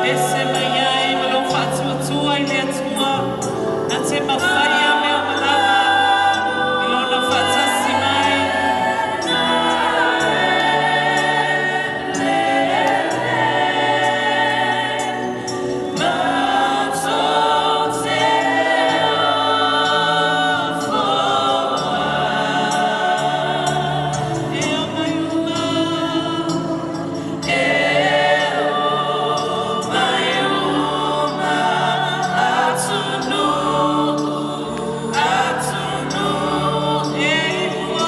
Pese mai ai ma lou faatuatua i le Atua, na te mafaia mea uma lava i Lona faatasi mai. E omai uma, e ifo,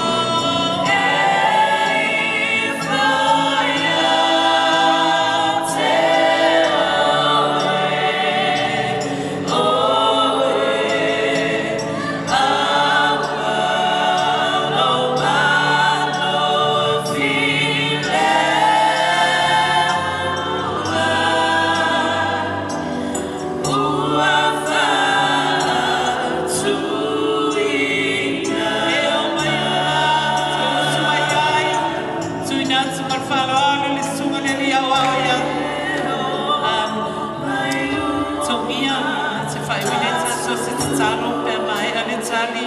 E omai uma, tausu mai ai, tuina atu ma le faaaloalo le susuga le alii aoao ia Tomia na te faaiuina ai tatou se tatalo pe a maea le tali.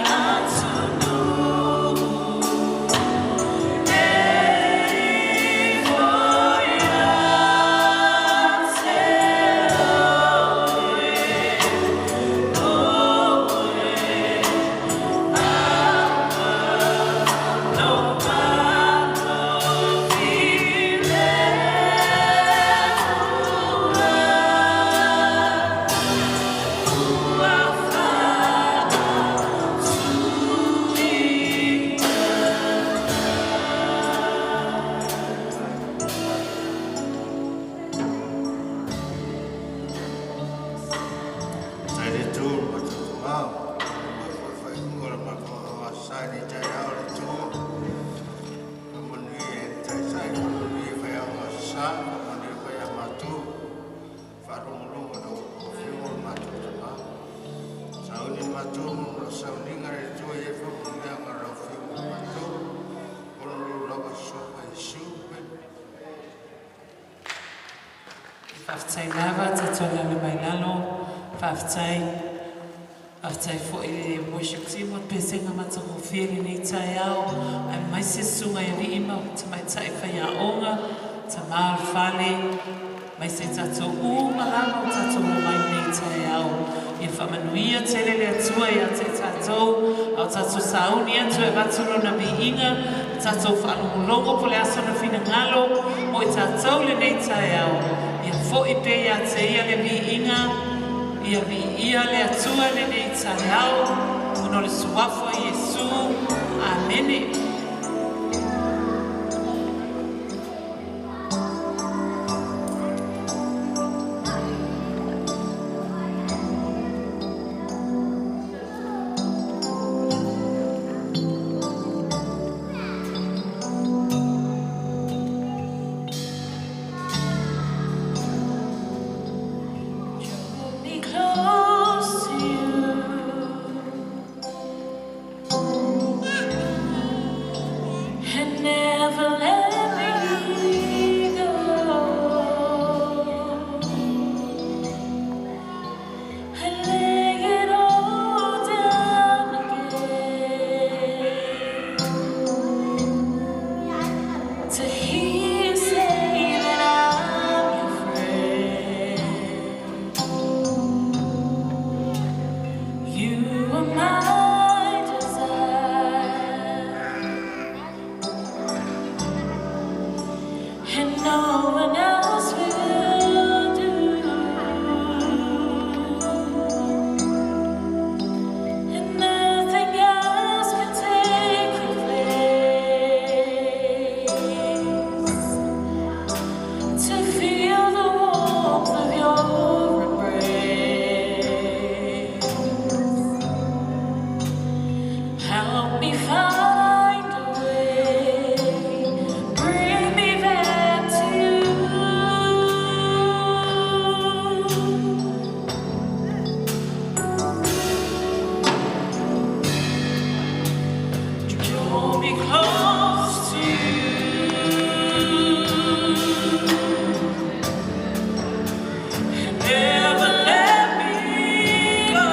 Tai le tu ma tautogao, ma faifaiuga le matou agasai le taeao le Atua. Faamanuia i le taitai, faamanuia i faiaoga sa, faamanuia foi ia matou. Faalogologo i lau Afioga o le matou Tama. Sauni matou ma la sauniga le Atua i ai faamanuiaga a lau Afioga i matou. Ona lou lava sofa Iesu. Faafetai lava tatou lalo mai lalo. Faafetai. Faafetai foi i le worship team mo le pesega matagofie i lenei taeao, aemaise susuga i alii ma tamaitai faiaoga, tama o le fale, aemaise tatou uma lava o tatou omai i lenei taeao. Ia faamanuia tele le Atua ia te tatou, a o tatou sauni atu e avatu Lona viiga, tatou faalogologo po o le a sona finagalo mo i tatou lenei taeao. Ia foi pea ia te Ia le viiga, ia viia le Atua lenei taeao, ona o le suafa o Iesu. Amene. Draw me close to you and never let me go. I lay it all down again to hear you say that I'm your friend. You are my desire, and no one else will do. And nothing else can take your place. To feel the warmth of your embrace. Help me find a way. Bring me back to you. Draw me close to you and never let me go.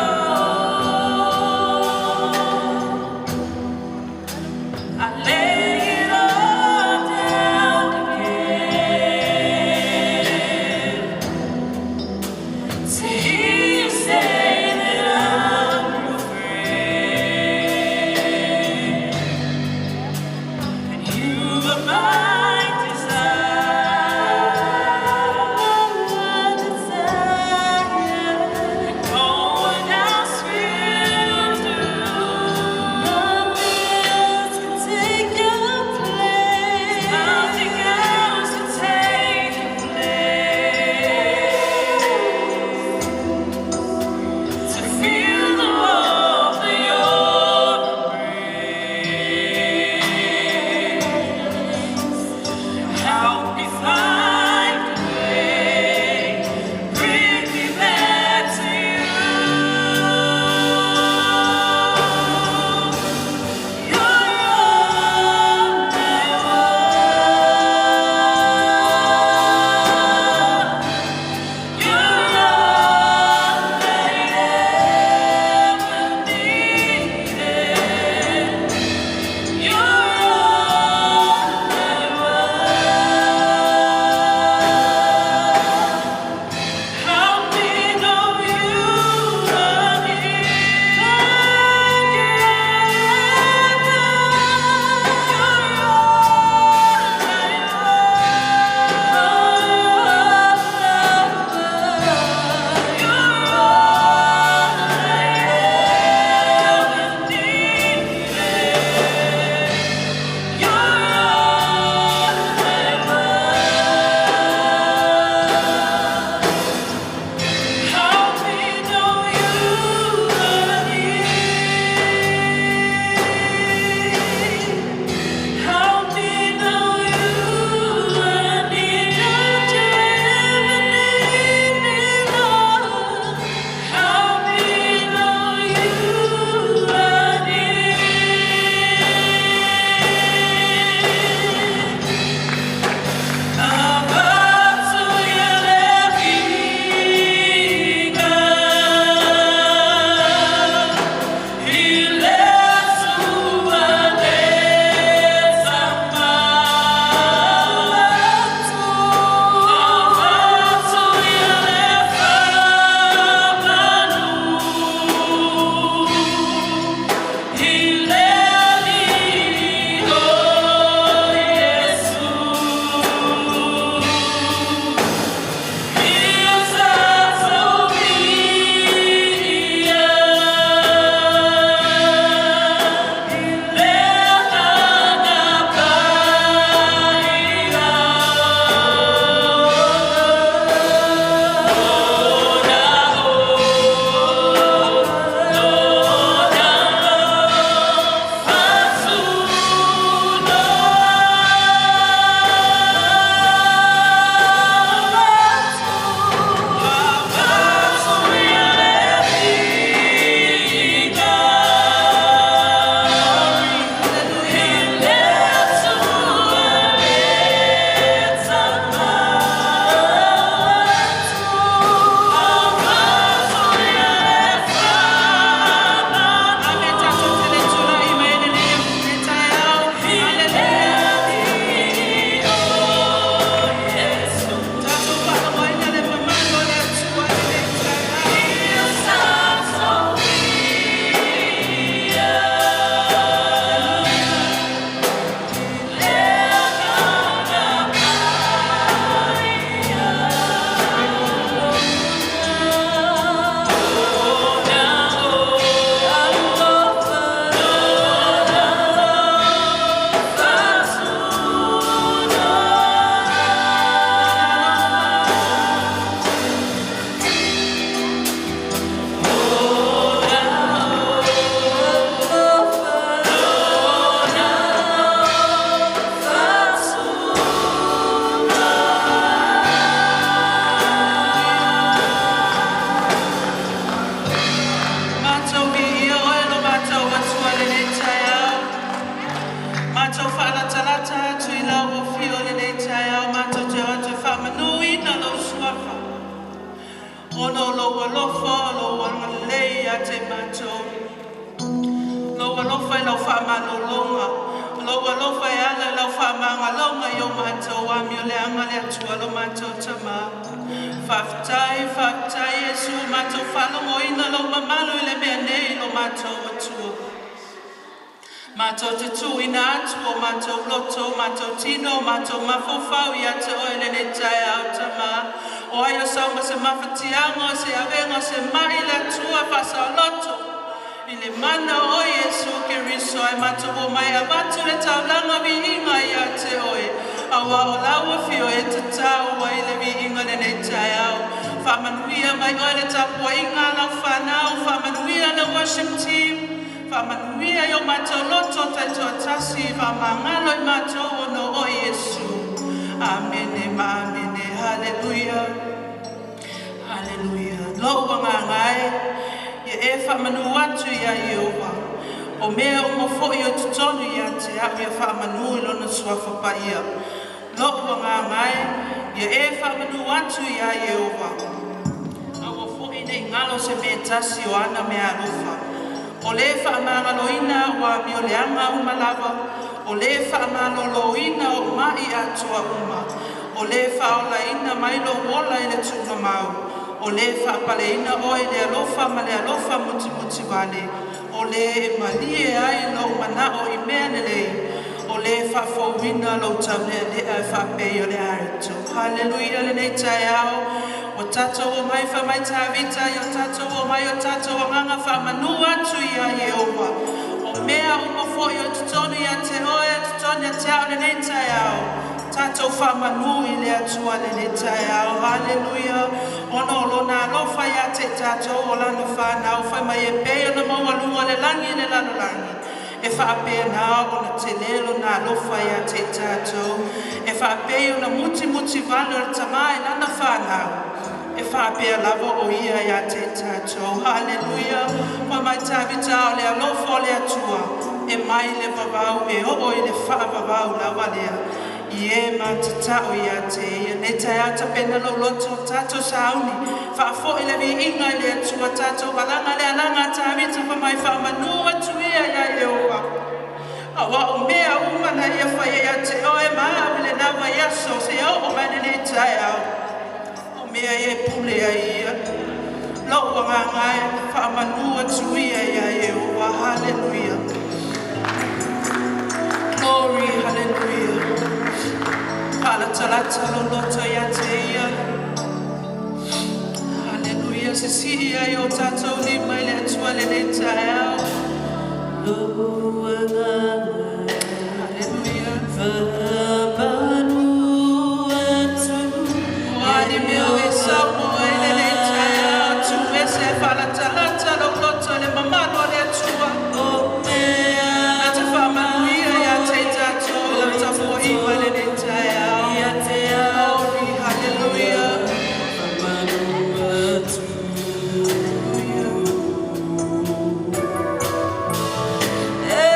I lay it all down again to hear you say that I'm your friend. And you Faamagaloga i o matou amioleaga le Atua lo matou Tamā. Faafetai, faafetai Iesu, ua matou faalogoina lou mamalu i le mea nei lo matou Atua. Matou te tuuina atu o matou loto, o matou tino, o matou mafaufau ia te oe lenei taeao, Tamā. O ai o sau ma se mafatiaga, o se avega, o se mai le Atua faasaoloto. I le mana o Iesu Keriso ai matou o mai avatu le taulaga viiga ia te oe. Auā o lau afio e tatau ai le viiga lenei taeao. Faamanuia mai oe le tapuaiga a lau fanau, faamanuia le worship team. Faamanuia i o matou loto taitoatasi, faamagalo i matou ona o Iesu. Amene ma amene. Haleluia. Haleluia. Lou agaga e, ia e faamanu atu ia Ieova. O mea uma foi o totonu ia te au ia faamanu i lona suafa paia. Lou agaga e, ia e faamanu atu ia Ieova. Aua foi nei galo se mea tasi o ana mea alofa. O le faamagaloina ua amioleaga uma lava, o le faamaloloina o mai atoa uma, o le faaolaina mai lou ola i le tuugamau, o le faapaleina oe i le alofa ma le alofa mutimuti vale, o le e malie ai lou manao i mea lelei, o le faafouina lou taulealea e faapei o le areto. Haleluia lenei taeao, ua tatou o mai fai mai Tavita i o tatou o mai o tatou agaga faamanu atu ia Ieova. O mea uma foi o totonu ia te oe, totonu ia te au lenei taeao. Tatou faamanu i le Atua lenei taeao. Haleluia. Ona o lona alofa ia te tatou o lana fanau fai mai e pei ona maualuga le lagi i le lalolagi. E faapena ona tele lona alofa ia te tatou. E faapei ona mutimuti vale o le tamā i lana fanau. E faapea lava o ia ia te tatou. Haleluia. Fai mai Tavita o le alofa o le Atua. E mai le vavau e oo i le faavavau lava lea. I e matatao ia te ia. Nei taeao tapena lou loto tatou sauni. Faafoi le viiga i le Atua tatou alaga le alaga a Tavita fai mai faamanu atu ia ia Ieova. Auā o mea uma na ia faia ia te oe ma au i le lava i aso se oo mai lenei taeao. O mea ia e pule ai ia. Lou agaga e faamanu atu ia ia Ieova. Haleluia. Glory, hallelujah. Faalatalata lou loto ia te ia. Haleluia. Sisii ai o tatou lima i le Atua lenei taeao. Lou agaga Haleluia. Faamanu atu O a ni mea o e saunoa i lenei taeao. Tu ese faalatalata lou loto i le mamalu o le Atua. O mea Na te faamanuia ia te tatou i lau tapuaiga i lenei taeao. Ia te au Glory, hallelujah. Faamanu atu Hallelujah. E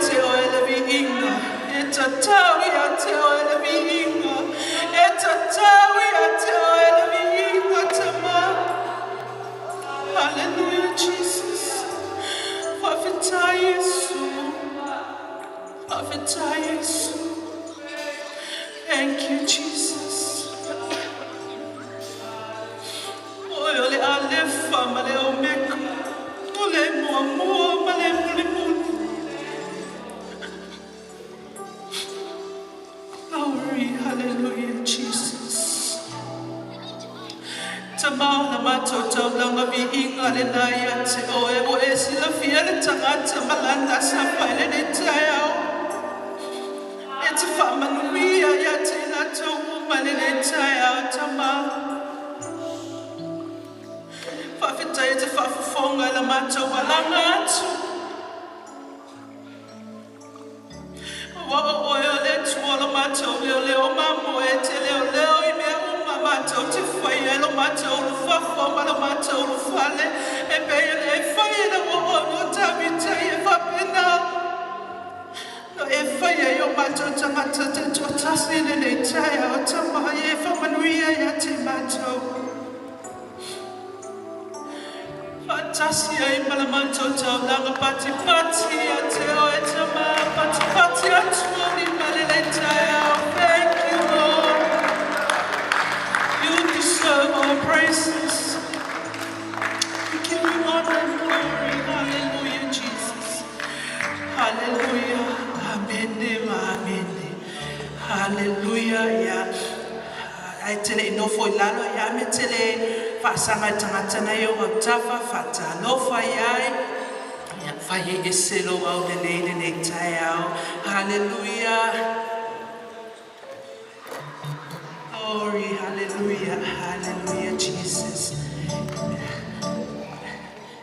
te oe le viiga, e tatau ia te oe le viiga, e tatau ia te oe le viiga, Tama. Hallelujah, Jesus. Faafetai Iesu. Faafetai Iesu. Thank you, Jesus. Oe o le Alefa ma le Omeka, o le Muamua ma le Mulimuli. Glory, hallelujah, Jesus. Tama o le matou taulaga viiga lena ia te oe, ua e silafia le tagata ma lana asafa i lenei taeao. E te faamanuia ia te i latou uma i lenei taeao, Tama. Faafetai e te faafofoga i la matou valaga atu. Ua o oe o le Atua o lo matou leoleo mamoe e te leoleo i mea uma matou te faia i lo matou ulufafo ma lo matou ulufale e pei ona e fai i le auauna o Tavita e faapena. No e faia i o matou tagata taitoatasi i lenei taeao, Tama, e faamanuia ia te matou. Faatasi ai ma la matou taulaga patipati ia te oe, Tama, patipati atu o lima lenei taeao. Thank you, Lord. You deserve all praises. We give you honor and glory. Hallelujah, Jesus. Hallelujah. Amen. Amen. Hallelujah. Yeah. Ai tele i nofo i lalo ia me tele faasaga i tagata na i o autafa faatalofa iai ia fai e ese lou aulelei lenei taeao. Hallelujah. Glory, hallelujah, hallelujah, Jesus.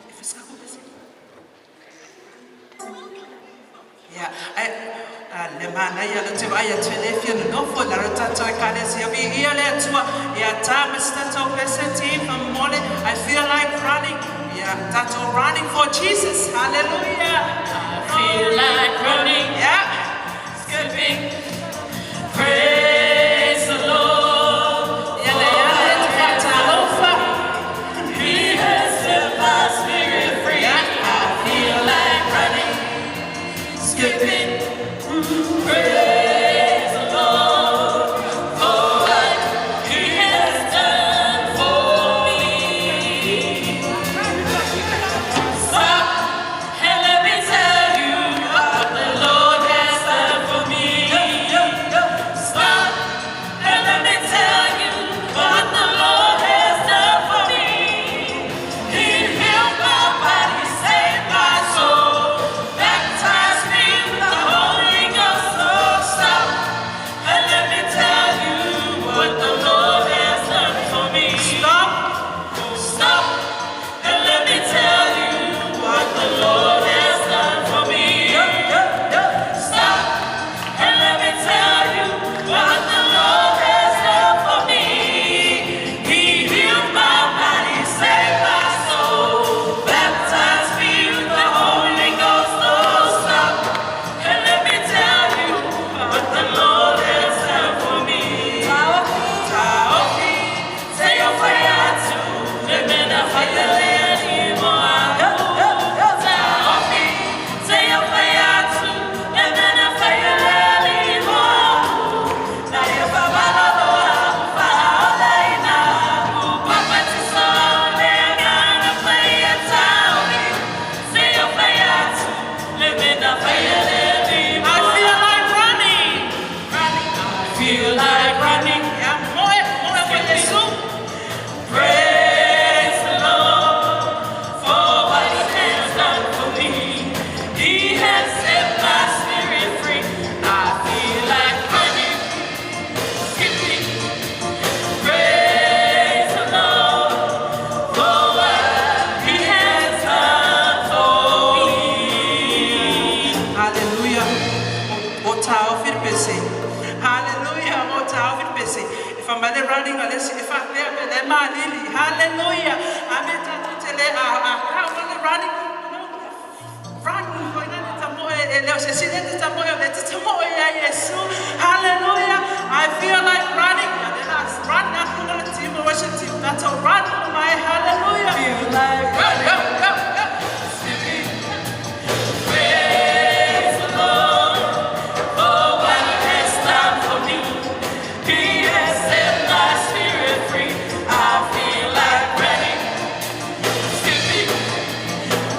If it's ia, ai, le manaia le te vai atu e le fia nonofo i lalo tatou ekalesia viia le Atua ia tā ma se tatou pese ti famole. I feel like running. Ia tatou running for Jesus. Hallelujah. I feel like running, skipping. Praise the Lord. Ia le ia le te faatalofa. He has set my spirit free. I feel like running, skipping. Praise the Lord for what He has done for me. Stop and let me tell you what the Lord has done for me. Stop and let me tell you what the Lord has done for me. He healed my body, saved my soul, baptized me with the Holy Ghost. Oh, stop and let me tell you what the Lord has done for me. Stop. Stop and let me tell you what the Lord has done for me. Stop and let me tell you what the Lord has done for me. He healed my body, saved my soul, baptized me with the Holy Ghost. Oh, stop and let me tell you what the Lord has done for me. Taofi, say your prayer to the men of Taofi, say your prayer to the men of I feel like running. Feel like running. Ia, moe, moe mo Iesu. Praise the Lord for what He has done for me. He has set my spirit free. I feel like running, skipping. Praise the Lord for what He has done for me. Hallelujah. O taofi le pese. Hallelujah. O taofi le pese. If I'm running, e fa lea pe le malili. Hallelujah. Ame tatou te le a a ka running. Run. Hoi nani ta mo e E le o se isi lea e te tamoe o lea e te tamoe ia Iesu. Hallelujah. I feel like running. Ia lea la run aku le team, worship team. Tatou run uma mai. Hallelujah. Feel like running. Go, go, go, go. Praise the Lord for what He has done for me. He has set my spirit free. I feel like running, skipping.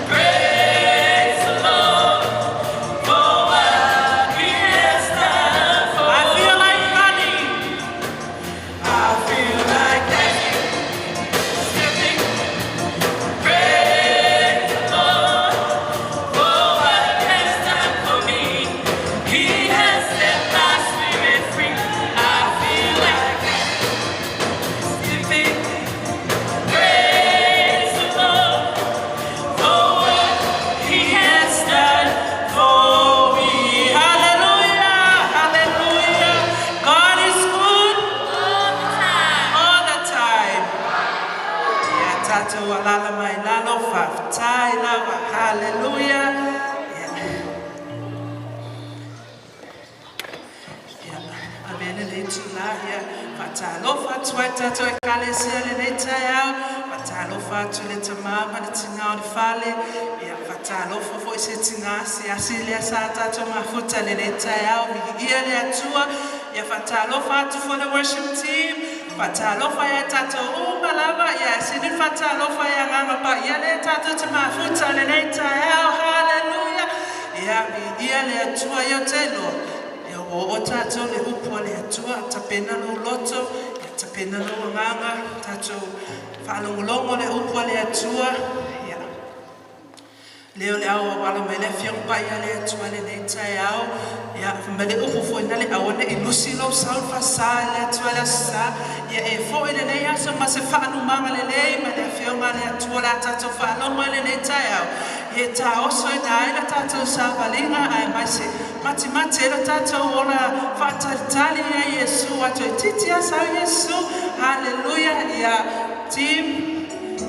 Praise the Lord for what He has done for I feel like running. I feel like dancing, skipping. Praise the Lord for what He has done for me. He has set my spirit free. I feel like skipping. Praise the Lord for what He has done for me. Hallelujah. Hallelujah. God is good all the time. Ia tatou alala mai lalo, faafetai lava. Hallelujah. Ia. Ia, avea lenei itulā, ia, faatalofa atu ai tatou ekalesia lenei taeao, faatalofa atu i le tamā ma le tinā o le fale, ia, faatalofa foi se tinā asiasi lea sa tatou mafuta lenei taeao, viia le Atua, ia, faatalofa atu for the worship team, faatalofa ia tatou uma lava, ia, sili faatalofa ia agaga paia lea tatou te mafuta lenei taeao, hallelujah. Ia, viia le Atua, ia o te iloa, ia ua oo tatou le upu a le Atua, tapena lou loto, ia tapena lou agaga, tatou faalogologo le upu a le Atua. Ia, lea o le auauala mai le Afioga Paia a le Atua lenei taeao, ia, ma le upu foi na le aua ne i lusi lou sau i le faasā i le Atua i le Aso Sa. Ia e foi lenei aso ma se faalumaga lelei ma le Afioga a le Atua o le a tatou faalogo ai lenei taeao. Ia taosoina ai la tatou savaliga aemaise matimati ai lo tatou ola faatalitali ia Iesu ua toeitiiti lava sau Iesu. Haleluia! Ia team,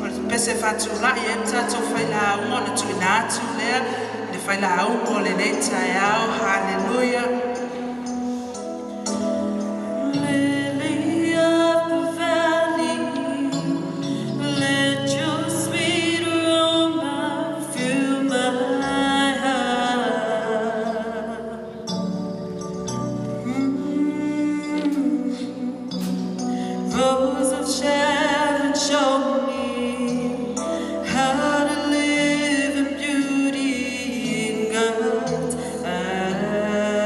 o le pese faatulai ai le tatou failauga ona tuuina atu lea le failauga o lenei taeao. Haleluia! Lily of the valley, let your sweet aroma fill my heart. Rose of Sharon, show me how to live in beauty in God's eyes.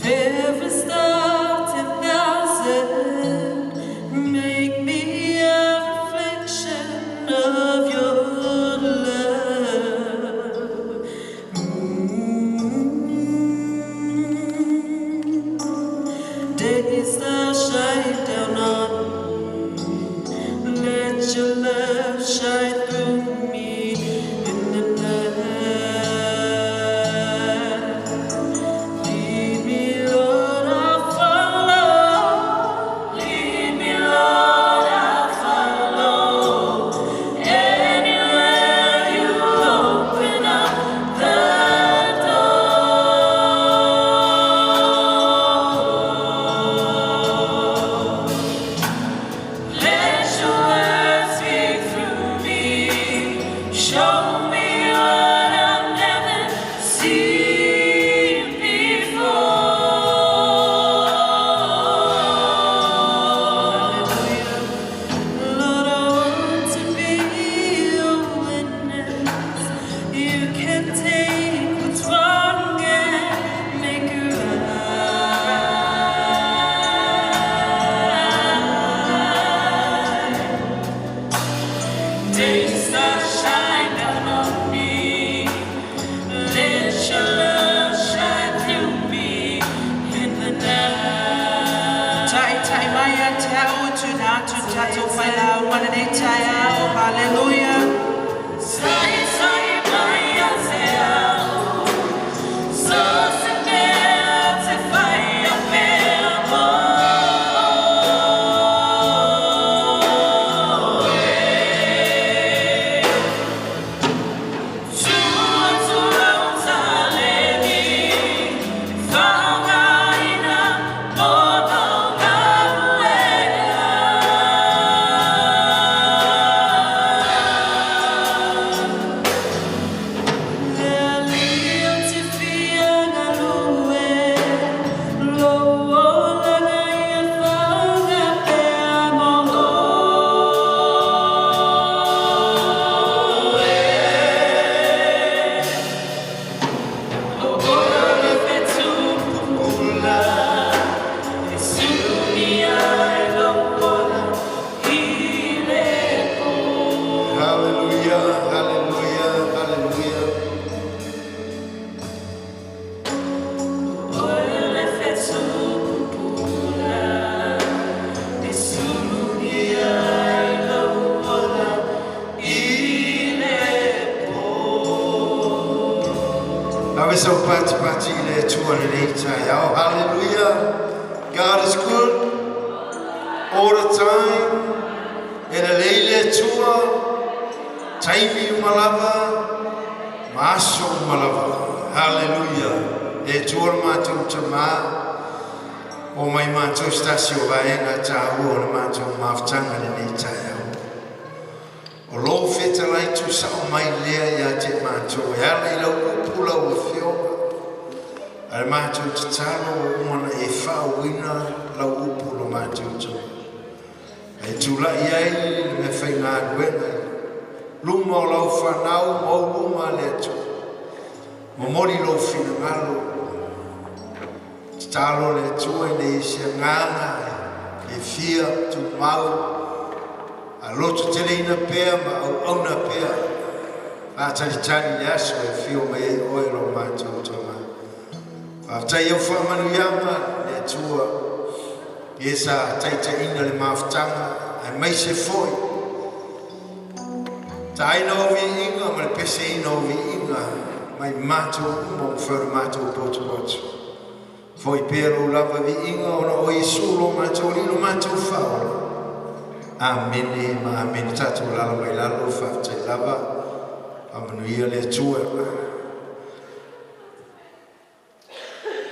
Fairest of 10,000, make me a reflection of your love. Days that shine down on me, let your love shine through me in the night. Lead me, Lord, I'll follow. Lead me, Lord, I'll follow. Anywhere you open up the door. Let your words speak through me. Show me what I've never seen before. Lord, I want to be your witness. You can take what's wrong and make it right. Days that shine down on me, let your love shine through me in the night. Taitai mai ia te au tuuina atu le tatou failauga lenei taeao. Haleluia! Sai sai mai ia te au, so se mea te whai a pea mō e. Haleluia, haleluia, haleluia. Ave sau patipati i le Atua lenei taeao. Hallelujah. God is good all the time. E lelei le Atua, taimi uma lava, ma aso uma lava. Hallelujah. Le Atua lo matou Tamā, o mai matou se tasi o vaega taua o le matou mafutaga lenei taeao. O lou fetalai tuusao mai lea ia te matou e ala i lau upu lau Afioga, a le matou tatalo ua uma ona e faauuina lau upu lo matou Tama. Ae tulai ai le mea faigaluega i luma o lau fanau ma ou luma le Atua. Momoli lou finagalo, tatalo le Atua ina ia se agaga e fia tumau a lototeleina pea ma auauna pea faatalitali le aso e afio mai ai oe lo matou Tama. Faafetai au faamanuiaga le Atua e sa taitaiina le mafutaga aemaise foi taaina o viiga ma le peseina o viiga mai matou uma ua mafai ona matou potopoto. Foi pea lou lava viiga ona o Iesu lo matou Alii lo matou Faaola. Amene ma amene. Tatou alaala mai lalo, faafetai lava. Faamanuia le Atua.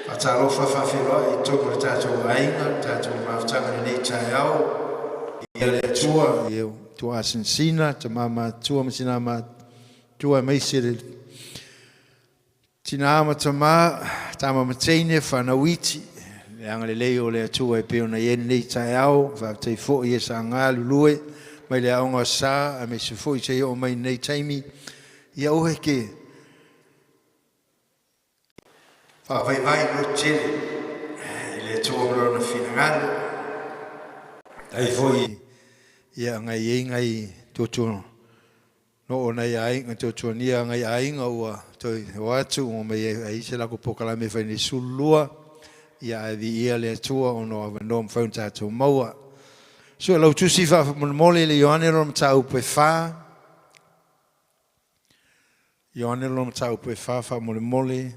Faatalofa faafeiloai i totonu o le tatou aiga, le tatou mafutaga i lenei taeao. Ia le Atua, ia tuuasinasina, tama matutua ma tina matutua, aemaise le tina ma tama, tama ma teine, fanau iti, le agalelei o le Atua e pei ona i ai lenei taeao. Faafetai foi e sa galulue mai le aoga sa, aemaise foi seia oo mai lenei taimi. Ia oe ke faavaivai loto tele i le Atua ma lona finagalo. Tai foi ia ngai ai ngai tutu no o nai aiga tuatuania ngai aiga ua toe o atu ua mai ai se lako polokalame fai nei sululua ia ae viia le Atua ona o avanoa mafai ona tatou maua. Sue lau tusi faamolemole i le Ioane lona mataupu e 4. Ioane lona mataupu e 4 faamolemole.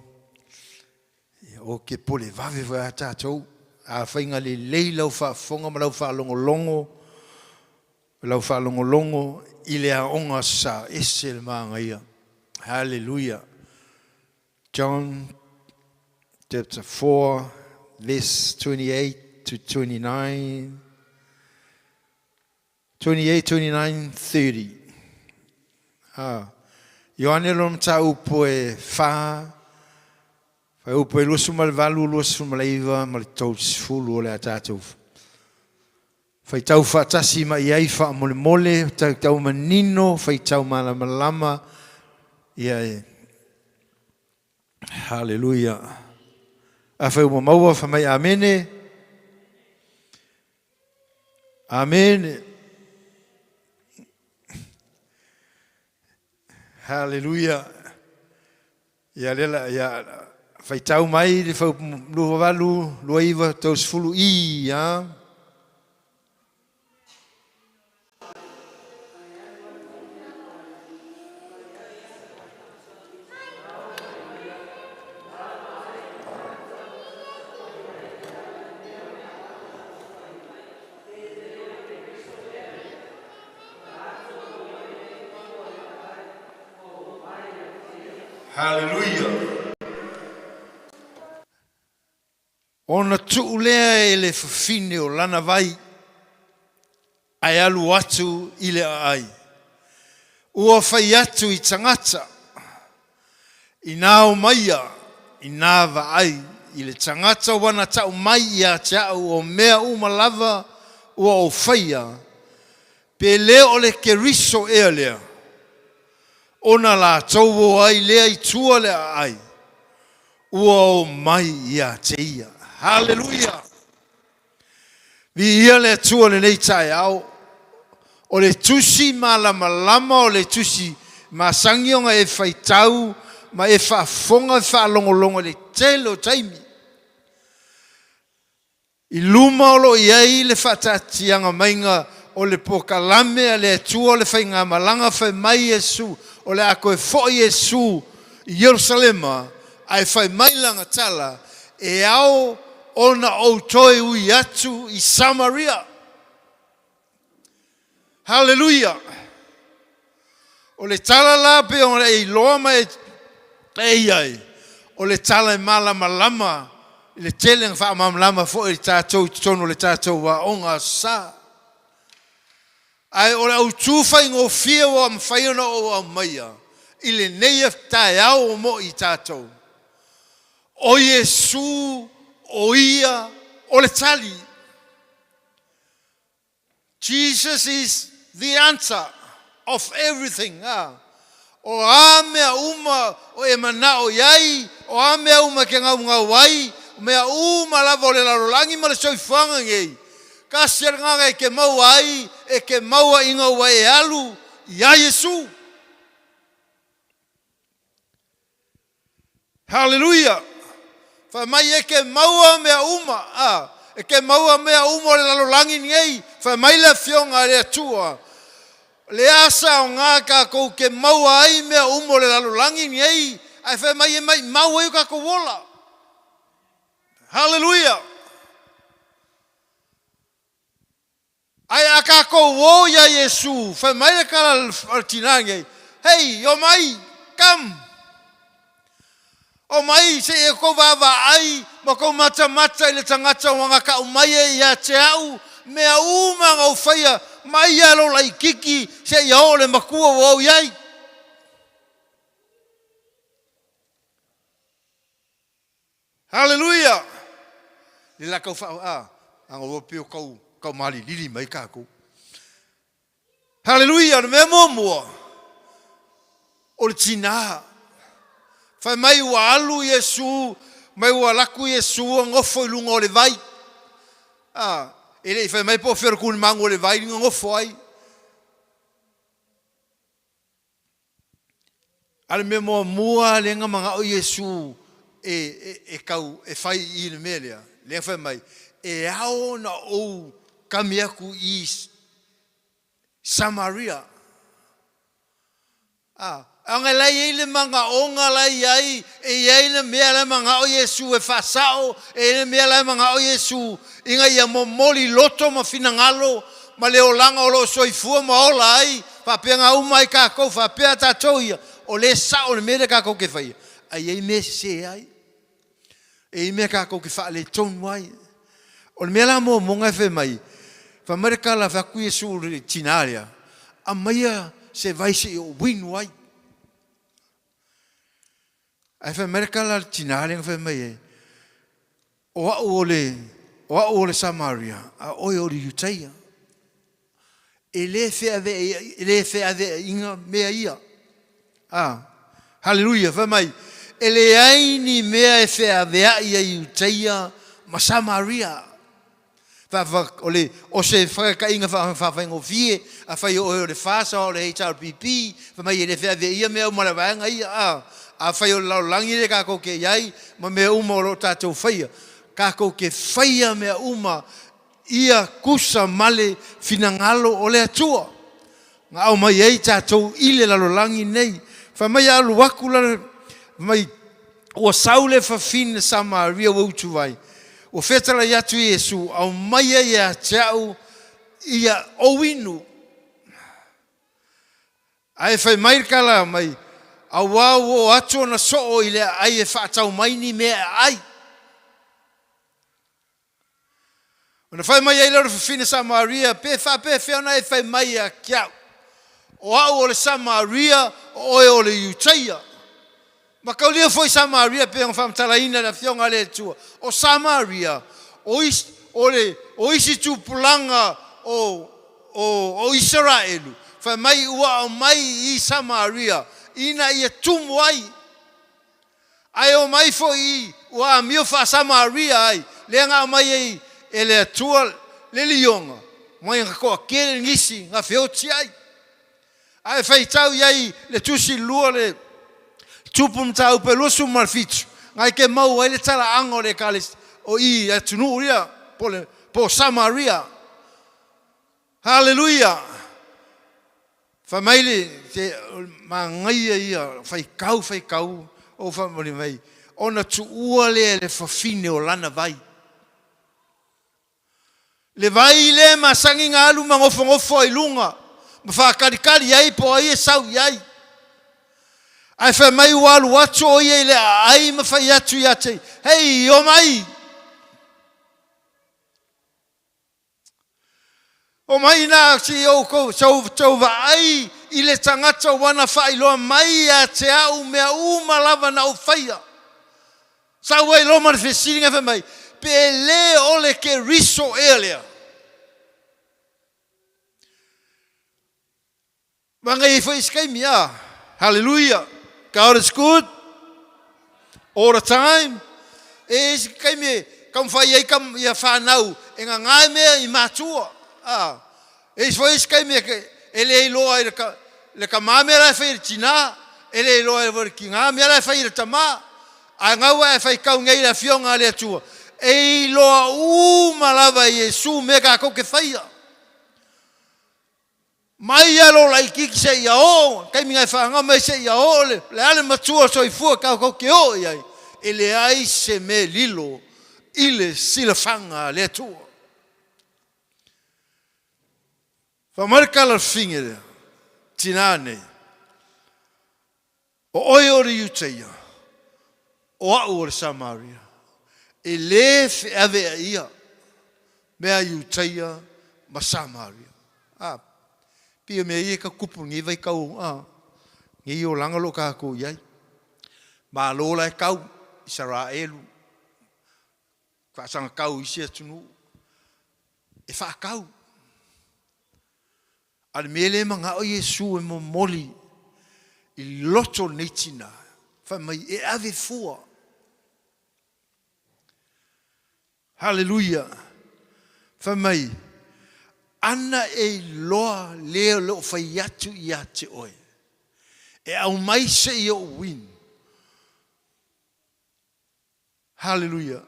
Ia, o ke pole vave foi a tatou. A faiga lelei lau faafofoga ma lau faalogologo, lau faalogologo i le aoga sa ese le magaia. Hallelujah. John chapter 4 verse 28 to 29. 28, 29, 30. Ah. Ioane lona mataupu e 4, fuaiupu e 28, 29 ma le 30 o le a tatou faitau faatasi ma i ai faamolemole, faitau manino, faitau malamalama. Ia e. Haleluia. Afai ua maua, fai mai amene. Amene. Haleluia. Ia lea ia faitau mai le fuaiupu 28, 29, 30 i a. Haleluia! Ona tuu lea e le fafine o lana vai ae alu atu i le aai. Ua fai atu i tagata, Inā omaia, inā vaai i le tagata ua na tau mai ia te au o mea uma lava ua ou faia, pe le o le Keriso ea lea? Ona latou o ai lea i tua le aai, ua o mai ia te ia. Haleluia! Viia le Atua lenei taeao. O le Tusi Malamalama o le Tusi masani ona e faitau ma e faafofoga e faalogologo i le tele o taimi. I luma o lo o i ai le faataatiaga maiga o le polokalame a le Atua o le faigamalaga fai mai Iesu o le a toe fo'i Iesu i Ierusalema ae fai mai lana tala, E ao ona ou toe ui atu i Samaria. Haleluia! O le tala la pei ona e iloa ma e i ai, o le tala e malamalama i le tele na faamalamalama foi e tatou i totonu o le tatou aoga Aso Sa. Ae o le autu faigofie ua mafai ona ou aumaia i lenei taeao ua mo'i i tatou, o Iesu o Ia o le tali. Jesus is the answer of everything a. O a mea uma o e manao i ai, o a mea uma e ke gaugau ai, o mea uma lava o le lalolagi ma le soifuaga nei, tasi a le agaga e ke maua ai, e ke maua ina ua e alu ia Iesu. Haleluia! Fai mai e ke maua mea uma, a, e ke maua mea uma o le lalolagi nei, fai mai le Afioga a le Atua, le asa o ngā kākou ke maua ai mea uma o le lalolagi nei, ae fai mai e maimau ai o kākou ola. Haleluia! Ae a kākou ō iā Iesū, fai mai le tala a le tinā nei, Hei, omai, come! Omai se i e kou vaavaai ma kou matamata i le tagata ua gaka'u mai e ia te a'u mea uma na ou faia mai ia lou laititi seia oo le matua ua ou i ai. Haleluia! Le la kau wha a, anga ua pio kau, kau malilili mai kākou. Haleluia! Le mea muamua, o le tinā. Fai mai ua alu Iesu, mai ua alu atu Iesu ua nofo i luga o le vai. A, e le i fai mai po o fea o le kunimagu o le vai na nofo ai. A o le mea muamua lea na manao Iesu e, e, e tau e fai i le mea lea, lea fai mai, e ao ona ou kami atu i Samaria. A, aga la i ai le manaoga la i ai, e i ai le mea la e manao Iesu e faasao, e i ai le mea la e manao Iesu ina ia momoli loto ma finagalo ma le olaga o lo o soifua ma ola ai, faapea uma ai kākou, faapea tātou ia, o lea e sao le mea lea kākou ke faia, a i ai mea e sesē ai. E i ai mea kākou ke faaletonu ai. O le mea la muamua e fai mai, fai mai le tala, fai atu Iesu i le tinā lea, aumaia se vai se i ou inu ai. Ae fai mai le tala a le tinā lea na fai mai ai, O au o le, o au o le Samaria, a oe o le Iutaia. E le feaveai, e le feaveaiga mea ia. A, haleluia, fai mai, e leai ni mea e feaveai ai Iutaia ma Samaria. O le, o se faataitaiga faafaigofie, afai o oe o le FAST o le HRPP, fai mai e le feaveaia mea uma o le vaega ia, a, afai o le lalolagi lea tatou te i ai ma mea uma o lo o tatou faia, tatou te faia mea uma ia tusa ma le finagalo o le Atua na aumai ai tatou i le lalolagi nei. Fai mai a alu atu la, fai mai, Ua sau le fafine Samaria ua utuvai, ua fetalai atu i Iesu, Aumaia ia te au ia ou inu. Ae fai mai le tala mai, Auā ua oo atu ona soo i le aai e faatau mai ni mea e ai. Ona fai mai ai lea o le fafine Samaria, Pe faapefea ona e fai mai ia te au, o au o le Samaria, o oe o le Iutaia? Mataulia foi Samaria pei ona faamatalaina e le Afioga a le Atua, o Samaria, o isi, o le, o isi tupulaga o, o, o Isaraelu, fai mai ua aumai i Samaria ina ia tumu ai. Ae omai foi i ua amio faa-Samaria ai, lea na aumai ai e le Atua le lioga. mai ga toatele nisi na feotiai. Ae faitau i ai le Tusi lua le Tupu mataupu e 27, ngai ke mau ai le talaaga o le Ekalesia o i atunuu ia po le po Samaria. Haleluia! Fai mai le te manaia ia faitau faitau o fai mai ona tuua lea e le fafine o lana vai. Le vai lea e masani na alu ma nofonofo ai luga ma faatalitali ai po o ai e sau i ai. Ae fai mai ua alu atu o ia i le aai ma fai atu ia te ia, Hei, omai! Omai ina se i outou tou vaai i le tagata ua na faailoa mai ia te au mea uma lava na ou faia. Sau ai loa ma le fesiliga fai mai, Pe le o le Keriso ea lea? Magai ai foi isi taimi, a? Hallelujah! God is good all the time. E isi taimi e taumafai ai kam, ia whanau e ngā mea i matua. A, e isi foi isi taimi e, e le iloa i le, ka, le kamā mea la e fai i le tinā, e le iloa i le kingā mea la e fai i le tamā. A gaua e fai kau nei le afioga a le Atua, e iloa uma lava e Iesu mea kākou ke faia. Mai ia lo laitiiti seia oo, taimi na e faagama ai seia oo le, le a le matua o le soifua tatou te oo i ai, e leai se mea lilo i le silafaga a le Atua. Fai mai le tala a le fafine lea, tinā nei, O oe o le Iutaia, o a'u o le Samaria, e lē fe'ave'aia mea Iutaia ma Samaria. A, pei o mea ia e tau tupu i lenei vaitau, a, lenei olaga o lo o tatou i ai. Malo la e tau Isaraelu, faasagatau i isi atunuu, e faatau. A o le mea lea e manao Iesu e momoli i loto o lenei tina, fai mai, e ave fua. Haleluia! Fai mai, ana e iloa le o lo o fai atu ia te oe, e aumai se i ou uinu. Haleluia!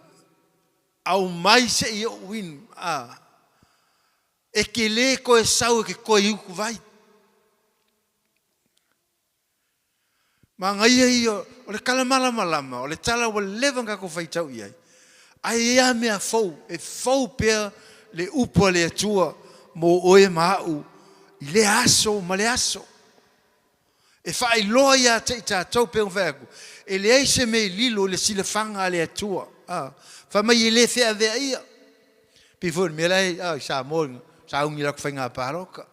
Aumai se i ou inu, a e te lē toe sau e te toe utu vai. Manaia ia o le tala malamalama, o le tala ua leva ona tatou faitau i ai, ae i ai lava mea fou, e fou pea le upu a le Atua mo oe ma a'u i lea aso ma le aso. E faailoa ia te i tatou, pei ona fai atu, e leai se mea i lilo i le silafaga a le Atua. A, fai mai e le feaveaia. Pei foi o le mea la e, a, i Samoa, sauni i latou faiga palota.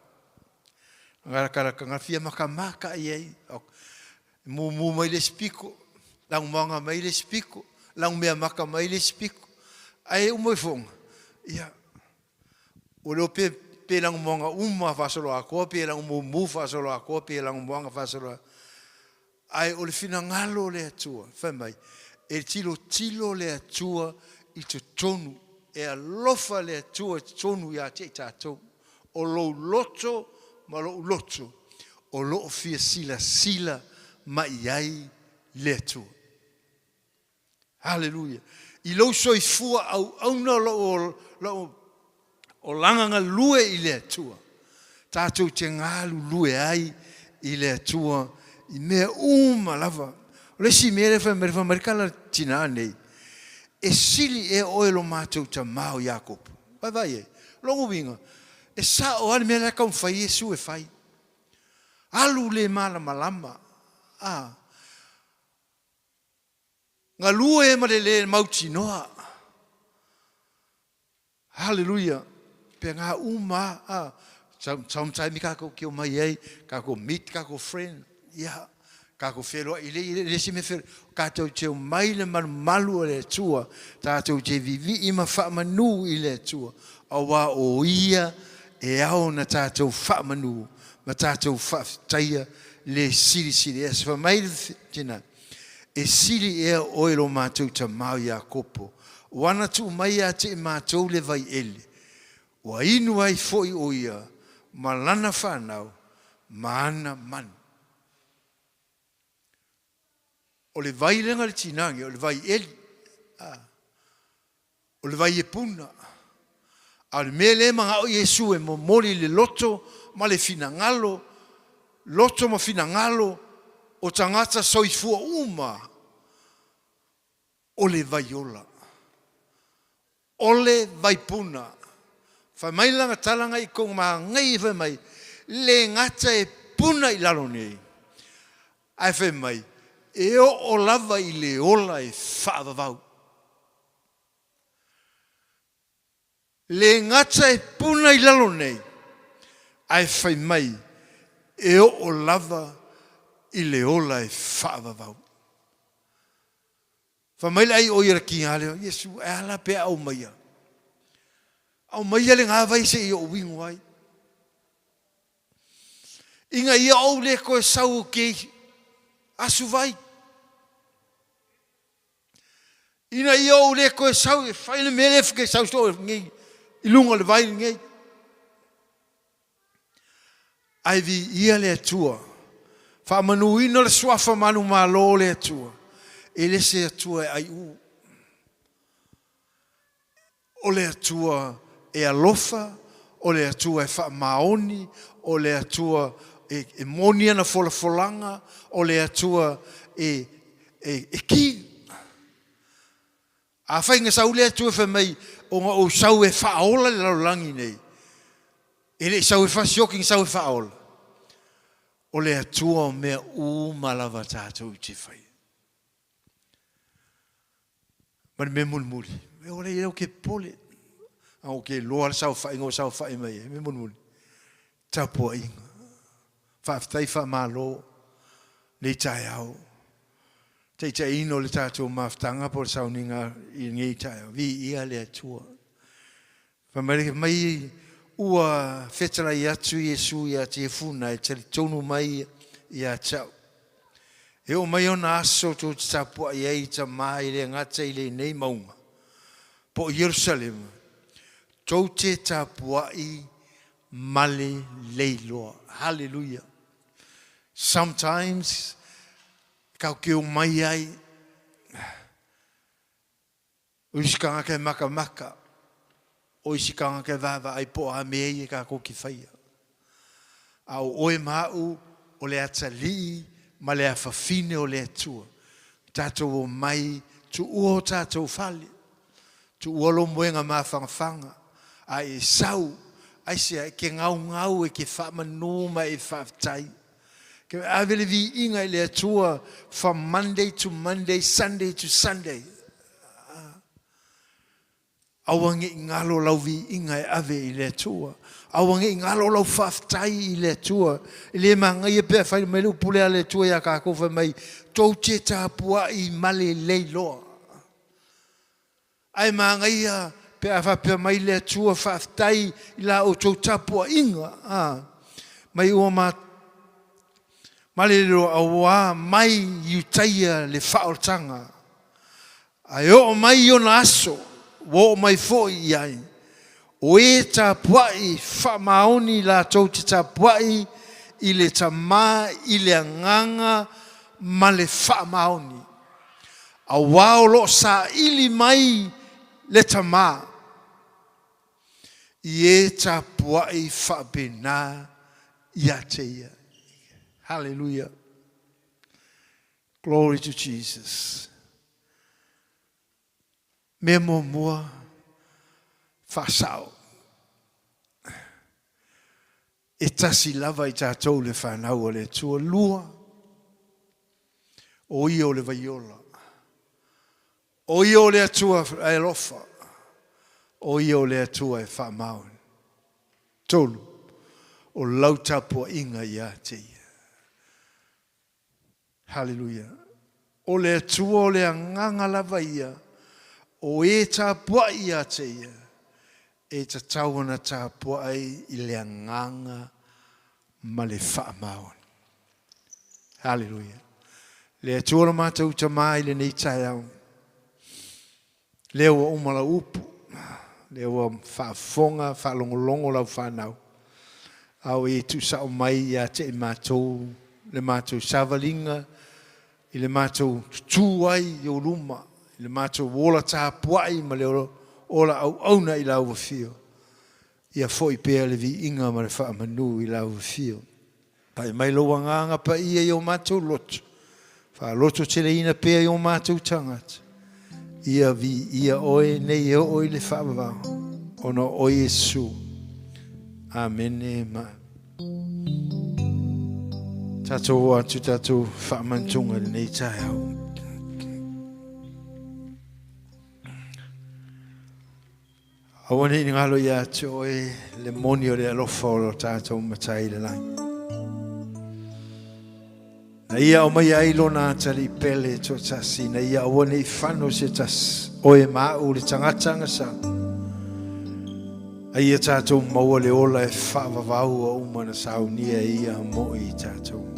Na fia matamata i ai. Mumu mai le isi pito, lanumoana mai le isi pito, lanumeamata mai le isi pito. Ae uma ifoga, ia, Ua le o pe, pe lanumoana uma faasoloatoa, pe lanumumu faasoloatoa, pe lanumoana faasoloatoa. Ae o le finagalo o le Atua, fai mai, e tilotilo le Atua i totonu, e alofa le Atua i totonu ia te i tatou. O lou loto ma lou loto, o lo o fia silasila mai ai le Atua. Haleluia! I lou soifua auauna o lou, lou olaga galue i le Atua, tatou te galulue ai i le Atua i mea uma lava. O le isi mea lea fai mai, fai mai le tala tinā nei, e sili ea oe lo matou tamā o Iakopo. Vaavaai ai, lona uiga, e sao lava le mea la e taumafai Iesu e fai. Alu le malamalama, a. Galue ma le le mautinoa. Hallelujah. Pe ngā uma a. Sometimes kākou ke o mai ai, kākou meet kākou friend. Ia, kākou whenua i le, le si me whenua. Kātou te o mai le malumalu o le Atua, tātou te vivi'i ma whaamanu i le Atua. Aua o ia e ao na tātou whaamanu, ma tātou whaafitaia le silisili. E sa mai le tina. E sili ea oe lo matou tamā o Iakopo, ua ana tuu mai ia te i matou le vai ele. Ua inu ai foi ʻo ia ma lana fanau ma ana manu. O le vai lega le tinage, o le vai eli, a, o le vai e puna. A o le mea lea e manao Iesu e momoli i le loto ma le finagalo, loto ma finagalo o tagata soifua uma, o le vai ola. O le vaipuna. Fai mai lana tala na i kou magai fai mai, le gata e puna i lalo nei, ae fai mai, e oo lava i le ola e faavavau. Le gata e puna i lalo nei, ae fai mai, e oo lava i le ola e faavavau. Fai mai le ai o ia le kiga lea, Iesu, e a la pe a aumaia? Aumaia le gā vai se i ou inu ai. Ina ia ou le toe sau ou te asu vai. Ina ia ou le toe sau e fai le mea lea e sau soo nei i luga o le vai lenei. Ae viia le Atua, faamanuina le suafa manumalo o le Atua, e le se Atua e aiu. O le Atua e alofa, o le Atua e faamaoni, o le Atua e moni ana folafolaga, o le Atua e ki. Afai na sau le Atua fai mai ona ou sau e faaola le lalolagi nei, e le i sau e fasioki, na sau e faaola. O le Atua o mea uma lava tatou te faia. Ma le mea mulimuli, e ola ia ou ke popole. A ou ke loa le saofaiga o saofai mai ai, mea mulimuli, tapuaiga. Faafetai faamalo nei taeao. Taitaiina o le tatou mafutaga po o le sauniga i lenei taeao. Viia le Atua. Fai mai le mai ua fetalai atu Iesu ia te Iefuna e talitonu mai ia te au. E oo mai ona aso tou te tapuai ai i Tama e le gata i lenei mauga po o Ierusalema, tou te tapuai ma le leiloa. Hallelujah. Sometimes tatou te omai ai o isi tagata e makamaka, o isi tagata e vaavaai po o a mea ia tatou te faia. A o oe ma au o le atalii ma le afafine o le Atua, tatou omai tuua o tatou fale, tuua lou moega mafanafana, a e sau, aisea, e te gaugau, e te faamanu ma e faafetai. Ke ave le viiga i le Atua from Monday to Monday, Sunday to Sunday. Aua ne i galo lau viiga e ave i le Atua. Aua ne i galo lau faafetai i le Atua. E le magaia pe afai mai le upu lea a le Atua ia tatou fai mai, tou te tapuai ma le leiloa. Ae manaia pe a faapea mai le Atua, Faafetai i la outou tapuaiga mai ua maleleloa auā mai Iutaia le faaolataga, ae oo mai i ona aso ua oo mai foi i ai, o e tapuai faamaoni latou te tapuai i le Tama i le agaga ma le faamaoni. Auā o lo o saili mai le Tama i e tapuai faapena ia te ia. Hallelujah. Glory to Jesus. Mea muamua, faasao. E tasi lava i tatou le fanau a le Atua. Lua, o Ia o le vaiola. O Ia o le Atua e alofa. O Ia o le Atua e faamaoni. Tolu, o lau tapuaiga ia te Ia. Haleluia. O le Atua o le agaga lava ia, o e tapuai ia te ia, e tatau ona tapuai i le agaga ma le faamaoni. Haleluia. Le Atua lo matou Tama i lenei taeao, lea ua uma lau upu. Lea ua faafofoga, faalogologo lau fanau, a ua e tuusao mai ia te i matou le matou savaliga i le matou tutū ai i ou luma, i le matou ola tapuai ma le ola auauna i lau Afio. Ia foi pea le viiga ma le faamanu i lau Afio. Pai mai lou Agaga Paia i o matou loto, faalototeleina pea i o matou tagata, ia viia oe nei e oo i le faavavau, ona o oe Iesu. Amene ma. Tatou o atu tatou faamantuga i lenei taeao. Aua ne i galo ia te oe le moni o le alofa o lo tatou Matai i le lagi. Na ia aumaia ai lona atalii pele toatasi, na ia aua ne i fano se tasi, oe ma au le tagata agasala. A ia tatou maua le ola e faavavau ua uma na saunia e ia mo i tatou.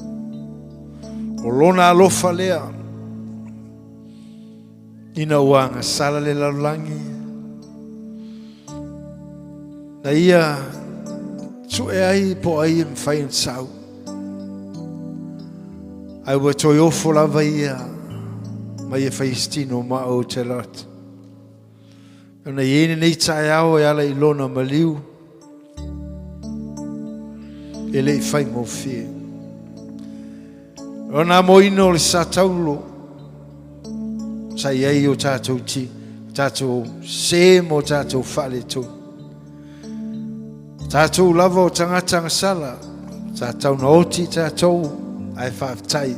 O lona alofa lea Ina ua agasala le lalolagi, na ia sue ai po o ai e mafai ona sau. Ae ua toe ofo lava ia ma ia fai se tino ma ou te lot. Ona i ai lenei taeao e ala i lona maliu, e le i faigofie. O nā moina o le sa taulo sa i ai o tātou ti, tātou se mo tātou faaletonu. Tātou lava o tagata agasala, sa tau na oti tātou ae faafetai.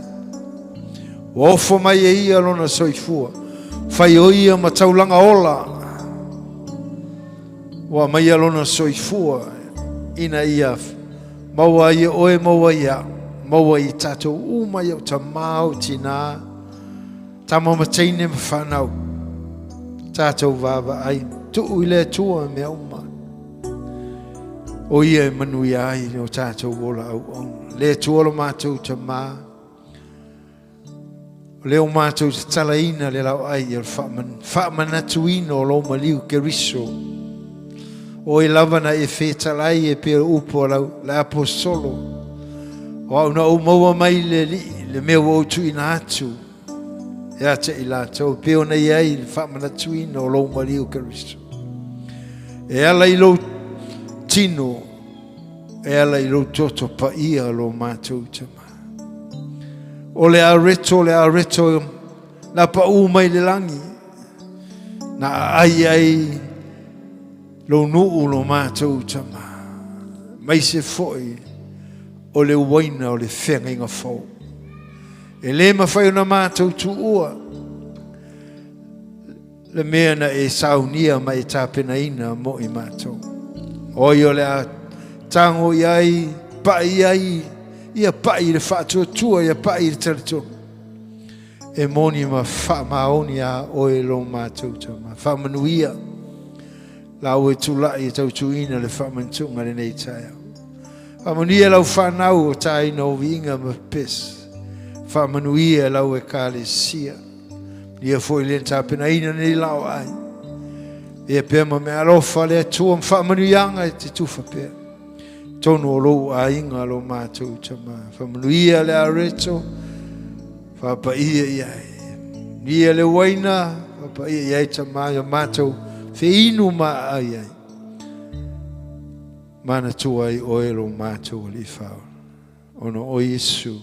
Ua ofo mai e ia lona soifua, fai o ia ma taulaga ola. Ua aumaia lona soifua ina ia maua ai e oe, maua ai e au, maua i tatou uma i ou tama, ou tinā, tama ma teine ma fanau, tatou vaavaai, tuu i le Atua mea uma. O ia e manuia ai o tatou ola auauna. Le Atua lo matou tama, O lea ua matou tatalaina le laoai o le faamanatuina o lou maliu Keriso. O oe lava na e fetalai e pei o upu a lau, le aposolo. O au na ou maua mai le Alii le mea ua ou tuuina atu ia te i latou, e pei ona i ai le faamanatuina o lou maliu Keriso. E ala i lou tino, e ala i lou toto paia lo matou tama. O le areto, le areto na paʻū mai le lagi, na aai ai lou nuu lo matou tama, maise foi o le uaina o le feagaiga fou. E le mafai ona matou tuua le mea na e saunia ma e tapenaina mo i matou. O ai o le a tago i ai, paʻi i ai, ia paʻi i le faatuatua, ia paʻi i le talitonu. E moni ma faamaoni a oe lo matou tama. Faamanuia la ua tulai e tautuina le faamantuga lenei taeao. Faamanuia lau fanau o taina o viiga ma pepesi. Faamanuia lau ekalesia. Ia foi le tapenaina nei laoai. Ia pea ma mea alofa le Atua ma faamanuiaga e te tufa pea. Tonu o lou aiga lo matou tama. Faamanuia le areto, faapaia i ai. Manuia le uaina, faapaia i ai tama ia matou feinu ma ai ai. Manatua ai oe lo matou Alii Faaola. Ona o Iesu.